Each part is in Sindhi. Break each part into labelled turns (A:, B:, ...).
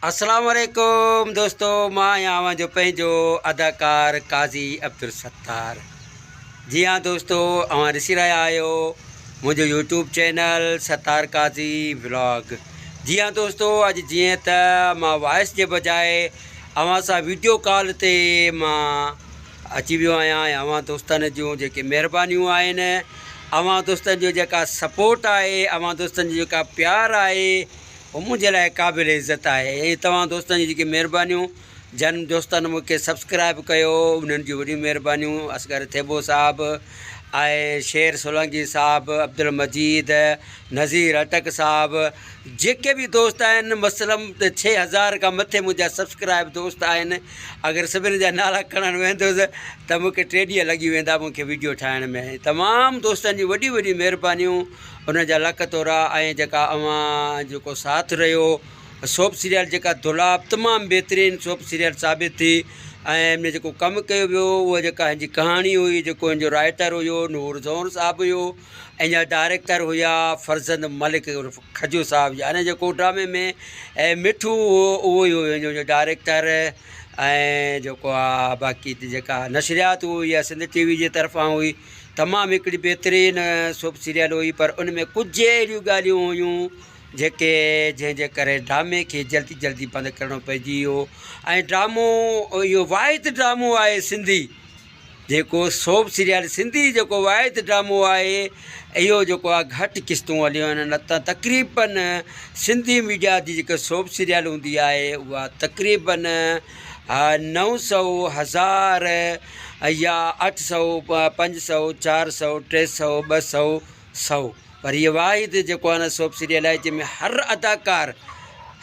A: اسلام عليڪم دوستو مان آهيان اوهان جو پنهنجو اداڪار قاضي عبدالستار جي ها دوستو اوهان ڏسي رهيا آهيو منهنجو YouTube channel Sattar Qazi vlog جي ها دوستو اڄ جيئن ته مان وائس جي بجاء اوهان سان ويڊيو ڪال تي مان اچي ويو آهيان ۽ اوهان دوستن جون جيڪي مهربانيون آهن اوهان دوستن جو جيڪا سپورٽ آهي اوهان دوستن جو جيڪا پيار آهي هو منهنجي لاء قابل عزت آهي ۽ توهان دوستن جون جيڪي مهربانيون جن دوستن مون کي سبسڪرائب ڪيو انهن جون وڏيون مهربانيون اصغر ٿيٻو صاحب ۽ شير سولنگي صاحب عبدالمجيد نذير اٽڪ صاحب جيڪي به دوست آهن مثلاً 6000 کان مٿي منهنجا سبسڪرائب دوست آهن اگر سڀني جا نالا کڻڻ ويندس ته مون کي ٽي ڏينهن لڳي ويندا مون کي ويڊيو ٺاهڻ ۾ تمام دوستن جون وڏيون وڏيون مهربانيون ان جا لک ٿورا ۽ جيڪا اوهان جيڪو ساٿ رهيو سوپ سيريل جيڪا دولاب تمام بهترين سوپ سيريل ثابت ٿي ۽ ان ۾ جيڪو ڪم ڪيو ويو اها جيڪا هن جي ڪهاڻي هئي جيڪو هن جو رائٽر هيو نور زئور صاحب هيو ۽ جا ڊائريڪٽر هيا فرزند ملڪ عرف کجو صاحب يعني جيڪو ڊرامي ۾ مٺو هو اهو ئي هيو هن جو ڊائريڪٽر ۽ جيڪو آ باقي جيڪا نشريات هئي اها سنڌ ٽي وي جي طرفان هئي تمام هڪڙي بهترين سوپ سيريل هئي پر ان ۾ ڪجهه اهڙيون ڳالهيون هيون جيڪي جنهن جي ڪري ڊرامي کي جلدي جلدي بند ڪرڻو پئجي ويو ۽ ڊرامو اهو واحد ڊرامو آهي سنڌي جيڪو سوپ سيريل سنڌي جيڪو واحد ڊرامو آهي اهو جيڪو آهي گهٽ قسطون هليون آهن نه ته تقريبن سنڌي ميڊيا جي جيڪا سوپ سيريل هوندي آهي اها تقريبن 900 هزار يا 800، 500، 400، 300، 200، سئو پر هيء واحد جيڪو آهي نه سوپ سيريل آهي جنهن ۾ هر اداڪار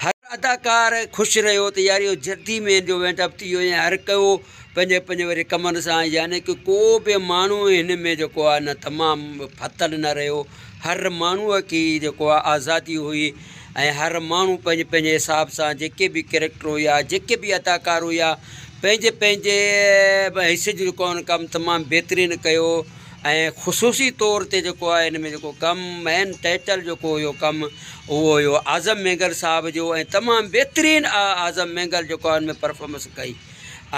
A: هر اداڪار خوش رهيو ته يار اهو جلدي ۾ جو وينٽ اپ ٿي ويو يا هر ڪو پنهنجي پنهنجي وري ڪمن سان يعني ڪه ڪو به ماڻهو هن ۾ جيڪو آهي نه تمام ڦتل نه رهيو هر ماڻهوء کي جيڪو آهي آزادي هئي ۽ هر ماڻهو پنهنجي پنهنجي حساب سان جيڪي به ڪريڪٽر هيا جيڪي به اداڪار هيا پنهنجي پنهنجي حصي جو جيڪو آهي ڪم تمام بهترين ڪيو ۽ خصوصي طور تي جيڪو آهي ان ۾ جيڪو ڪم مين ٽائٽل جيڪو هيو ڪم اهو هيو اعظم مينگل صاحب جو ۽ تمام بهترين اعظم مينگل جيڪو آهي ان ۾ پرفارمنس ڪئي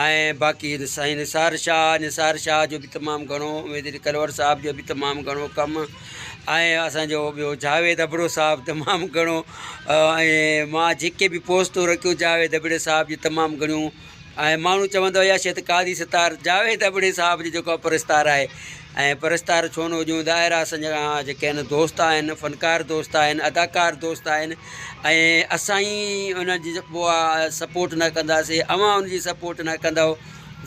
A: ۽ باقي سائين نثار شاهه نثار شاهه جو به تمام گهڻو اميد علي ڪلوڙ صاحب جو به تمام گهڻو ڪم ۽ اسانجو ٻيو جاويد ابڙو صاحب تمام گهڻو ۽ مان جيڪي به پوسٽون رکيون جاويد ابڙي صاحب جي تمام گهڻيون ۽ ماڻهو چوندا هيا شايد قاضي ستار جاويد ابڙي صاحب جو جيڪو پرستار آهي ۽ پرستار ڇو نه هجون ظاهر آهي اسان جا جيڪي آهن دوست آهن فنڪار دوست آهن اداڪار دوست آهن ۽ اسان ئي انهن جي جيڪو آهي سپورٽ نه ڪنداسي اوهان ان جي سپورٽ نه ڪندؤ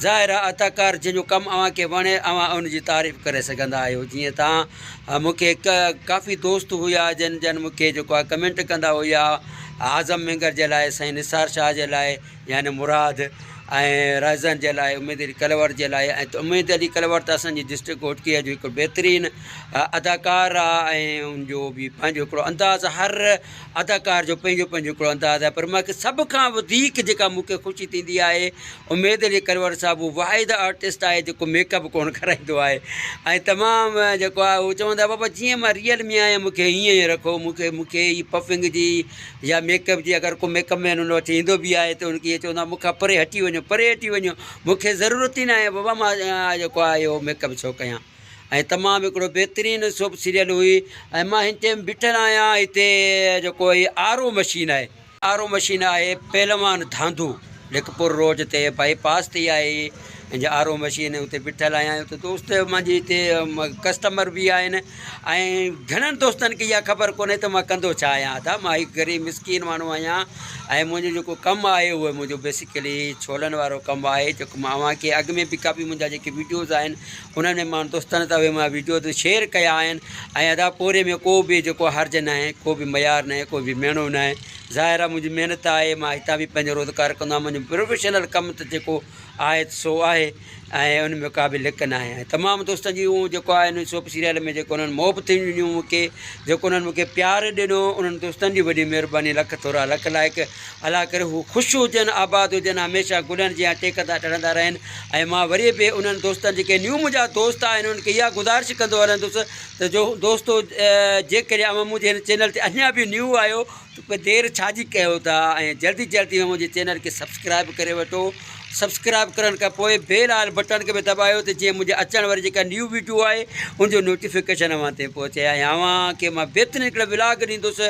A: ظاهر آهي اداڪار جنهن جو ڪم اوهان کي وڻي اوهان ان جي تعريف ڪري سگهندا آهيو جيئن تان مون کي ڪافي دوست هيا جن جن مون کي جيڪو آهي ڪمينٽ ڪندا هيا اعظم مينگر جي لاء سائين نثار شاهه جي لاء يعني مراد ۽ رهزن جي لاء اميد علي ڪلوڙ جي لاء ۽ اميد علي ڪلوڙ ته اسان جي ڊسٽرڪٽ گهوٽڪيء جو هڪ بهترين اداڪار آهي ۽ ان جو به پنهنجو هڪڙو انداز هر اداڪار جو پنهنجو پنهنجو هڪڙو انداز آهي پر مونکي سڀ کان وڌيڪ جيڪا مونکي خوشي ٿيندي آهي اميد علي ڪلوڙ صاحب هو واحد آرٽسٽ آهي جيڪو ميڪ اپ ڪونه ڪرائيندو آهي ۽ تمام جيڪو آهي هو چوندو آهي بابا جيئن مان ريئل ۾ آهيان مونکي ائين ئي رکو مونکي مونکي هي پفنگ جي يا ميڪ اپ جي اگر ڪو ميڪ اپ مين ان وٽ ايندو به آهي ته ان کي ائين چوندو آهي مون کان پري هٽي وڃو پري هٽي وڃو مون کي ضرورت ئي ناهي بابا مان جيڪو آهي اهو ميڪ اپ ڇو ڪيان ۽ تمام هڪڙو بهترين سوپ سيريل هئي ۽ مان هن ٽيم بيٺل آهيان هتي جيڪو هي آر او مشين آهي آر او مشين آهي پهلوان ڌانڌو لکپور روڊ تي بائي پاس تي آهي ان جي آر او مشين اتي بيٺل آهيان اتي دوست منهنجي هتي ڪسٽمر به آهن ۽ گهڻن دوستن کي اها خبر ڪونهي ته مان ڪندو ڇا آهيان ادا مان هڪ غريب مسڪين ماڻهو آهيان ۽ منهنجو جيڪو ڪم آهي اهو منهنجو بيسيڪلي ڇولن وارو ڪم آهي جيڪو مان اوهان کي اڳ ۾ به ڪافي منهنجا جيڪي ويڊيوز آهن انهن ۾ مان دوستن سان اهي مان ويڊيوز شيئر ڪيا آهن ۽ ادا پوري ۾ ڪو به جيڪو حرج ناهي ڪو به معيار ناهي ڪو به ميڻو ناهي ظاهر آهي منهنجي محنت آهي مان هتان به پنهنجو روزگار ڪندو آهيان منهنجو پروفيشنل ڪم ته جيڪو آهي سو آهي. ۽ ان ۾ ڪا به لڪ ناهي ۽ تمام دوستن جي اهو جيڪو آهي ان سوپ سيريل ۾ جيڪو انهن محبتون ڏنيون مون کي جيڪو انهن مون کي پيار ڏنو انهن دوستن جي وڏي مهرباني لک ٿورا لک لائق الله ڪري هو خوش هجن آباد هجن هميشه گلن جيان ٽيڪندا ٽڙندا رهن ۽ مان وري به انهن دوستن جيڪي نيو منهنجا دوست آهن انهن کي اها گذارش ڪندو هلندس ته جو دوستو جيڪڏهن اوهان منهنجي هن چينل تي اڃا به نيو آهيو ته پوء دير ڇا جي ڪيو ٿا ۽ جلدي جلدي منهنجي چينل کي سبسڪرائب ڪري وٺو سبسڪرائب ڪرڻ کان پوء بيل آل بٽڻ کي به دٻايو ته جيئن منهنجي اچڻ واري جيڪا نيو ويڊيو آهي ان جو نوٽيفڪيشن اوهان تائين پهچي ۽ اوهان کي مان بهترين هڪڙو ولاگ ڏيندس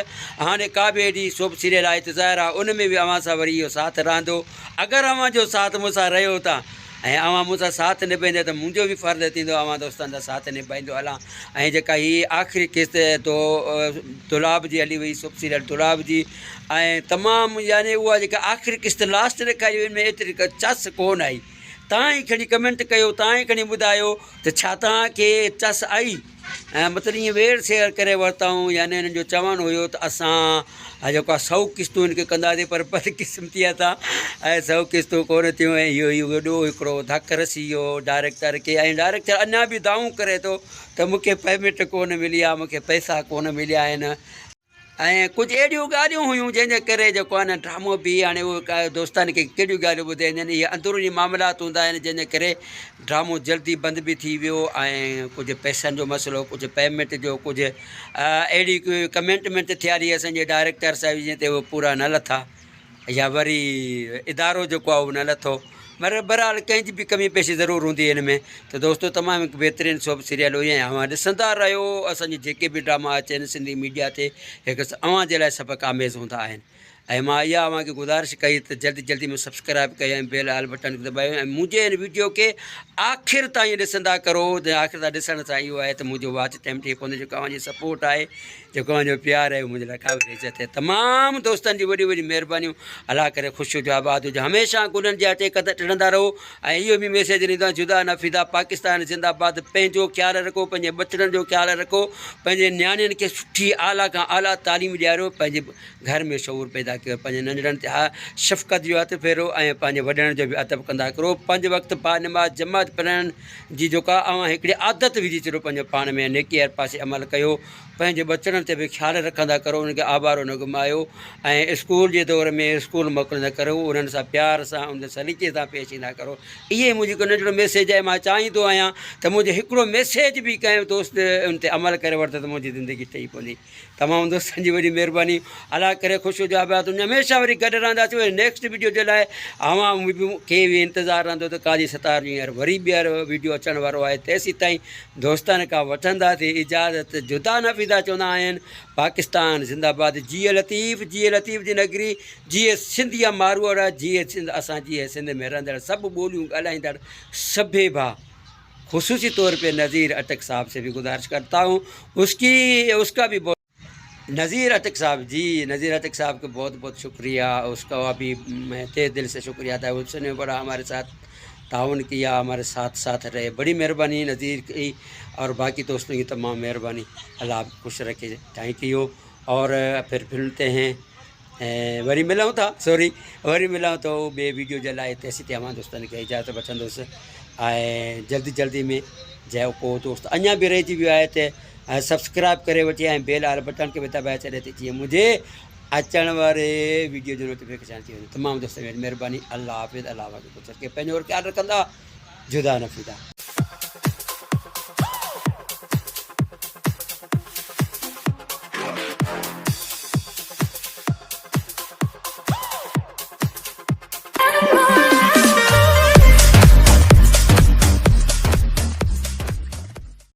A: هاڻي ڪا به اهڙي سوپ سيريل آئي ته ظاهر آهي ان ۾ به اوهان سان وري اهو ساٿ رهندو اگر اوهان جو ساٿ مون سان رهيو ته ۽ اوهان مون سان ساٿ نڀائيندا ته منهنجو به فرض ٿيندو اوهان دوستن سان ساٿ نڀائيندو هلان ۽ جيڪا هي آخري قسط تو دولاب جي هلي وئي سوپ سيريل دولاب جي ۽ تمام يعني اها جيڪا آخري قسط لاسٽ ڏيکاري وئي ان ۾ ايتري ڪا چس ڪونه آئي تان ئي کڻي ڪمينٽ ڪيو تان ئي کڻي ٻڌايو ته ڇا توهان کي چس آئي ۽ مطلب ائين ويڙ سيڙ ڪري ورتائون يعني انهن جو چوڻ هيو ته اسان جيڪو آهي سئو قسطون ان کي ڪنداسين پر بدقسمتيء سان ۽ سئو قسطون ڪونه ٿيون ۽ اهو ئي وڏو هڪڙو ڌڪ رسي ويو ڊائريڪٽر کي ۽ ڊائريڪٽر اڃا به دانهون ڪري ٿو ته مون کي پيمينٽ ڪونه ملي آهي مون کي پئسا ڪونه مليا آهن ۽ ڪجهه اهڙيون ڳالهيون هيون جنهن جي ڪري جيڪو آهي نه ڊرامو به هاڻي اهو دوستن کي ڪهڙيون ڳالهيون ٻڌائجن اهي اندروني معاملات هوندا آهن جنهن جي ڪري ڊرامو جلدي بند به ٿي ويو ۽ ڪجهه پئسن جو مسئلو ڪجهه پيمينٽ جو ڪجهه اهڙي ڪمينٽمينٽ ٿياري اسانجي ڊائريڪٽر صاحب جنهن تي اهي پورا نه لٿا يا وري ادارو جيڪو آهي اهو نه لٿو مگر بهرحال ڪنهن جي به ڪمي پيشي ضرور هوندي هن ۾ ته دوستو تمام هڪ بهترين سوپ سيريل هئي ۽ اوهان ڏسندا رهيو اسان جي جيڪي به ڊراما اچن سنڌي ميڊيا تي هڪ اوهان جي لاء سبق آميز هوندا آهن ۽ مان اها اوهان کي گذارش ڪئي ته جلدي جلدي ۾ سبسڪرائب ڪيو ۽ بيل آل بٽن کي دٻايو ۽ منهنجي هن ويڊيو کي آخر تائين ڏسندا ڪرو ته آخر تائين ڏسڻ سان اهو آهي ته منهنجو واچ ٽائيم ٺهي پوندو جيڪو اوهان جي سپورٽ آهي جيڪو اوهان جو پيار آهي اهو منهنجي لاء قابل عزت آهي تمام دوستن جي وڏي وڏي مهربانيون الله ڪري خوش هجو آباد هجو هميشه گلن جي اٽي قد ٽڙندا رهو ۽ اهو به ميسيج ڏيندو آهيان جدا نه فدا پاڪستان زنده باد پنهنجو خيال رکو پنهنجي ٻچڙن جو خيال رکو پنهنجي نياڻين کي سٺي اعليٰ کان اعليٰ تعليم ڏياريو پنهنجي گهر ۾ شعور پيدا ڪيو پنهنجي ننڍڙن تي شفقت جو هٿ ڦيرو ۽ پنهنجي وڏڙن جو به ادب ڪندا ڪرو پنج وقت با نماز جماعت پڙهڻ جي جيڪا اوهان هڪڙي عادت وجهي ڇڏيو پنهنجو پاڻ ۾ نيڪي هر پاسي عمل ڪيو پنهنجي ٻچڙن تي به خيال رکندا ڪرو انهن کي آوارو نه گهمايو ۽ اسڪول جي دور ۾ اسڪول موڪليندا ڪرو انهن سان پيار سان انهن سان سليقي سان پيش ايندا ڪرو اهي منهنجي هڪ ننڍڙو ميسيج آهي مان چاهيندو آهيان ته منهنجو هڪڙو ميسيج به ڪنهن دوست ان تي عمل ڪري ورتو ته منهنجي زندگي ٺهي پوندي تمام دوستن جي وڏي مهرباني الله ڪري خوش هجو آباد هجو هميشه وري گڏ رهنداسين وري نيڪسٽ ويڊيو جي لاء اوهان کي به انتظار رهندو ته قاضي ستار جو هينئر وري ٻيهر ويڊيو اچڻ وارو آهي تيسين تائين دوستن کان وٺنداسين اجازت جدا نه فدا چوندا آهن پاڪستان زنده باد جيئي لطيف جيئي لطيف جي نگري جيئي سنڌ يا ماروئڙا جيئي سنڌ اسان جيئي سنڌ ۾ رهندڙ سڀ ٻوليون ڳالهائيندڙ سڀئي ڀاء خصوصي طور پي نظير اٽڪ صاحب سي بي گذارش ڪرتا هون اسڪي اسڪا بي بهت نظير اٽڪ صاحب جي نظير اٽڪ صاحب ڪي بهت بهت شڪريه اسڪا بي مين تهه دل سي شڪريه ادا اس ني بڙا هماري ساٿ تعاون ڪيا هماري ساٿ ساٿ رهي بڙي مهرباني نظير ڪي اور باقي دوستون ڪي تمام مهرباني الله آپ خوش رکي thank you اور پھر ملتي هين ۽ وري ملون ٿا سوري وري ملون ٿو ٻي ويڊيو جي لاء تيسين تائين اوهان دوستن کي اجازت وٺندس ۽ جلدي جلدي ۾ جي ڪو دوست اڃا به رهجي ويو آهي ته سبسڪرائب ڪري وٺي ۽ بيل آل بٽڻ کي به دٻائي ڇڏي ته جيئن منهنجي اچڻ واري ويڊيو جو نوٽيفڪيشن اچي وڃي تمام دوستن جي مهرباني الله حافظ الله اوهان کي خوش رکي پنهنجو خيال رکندا جدا نه فدا.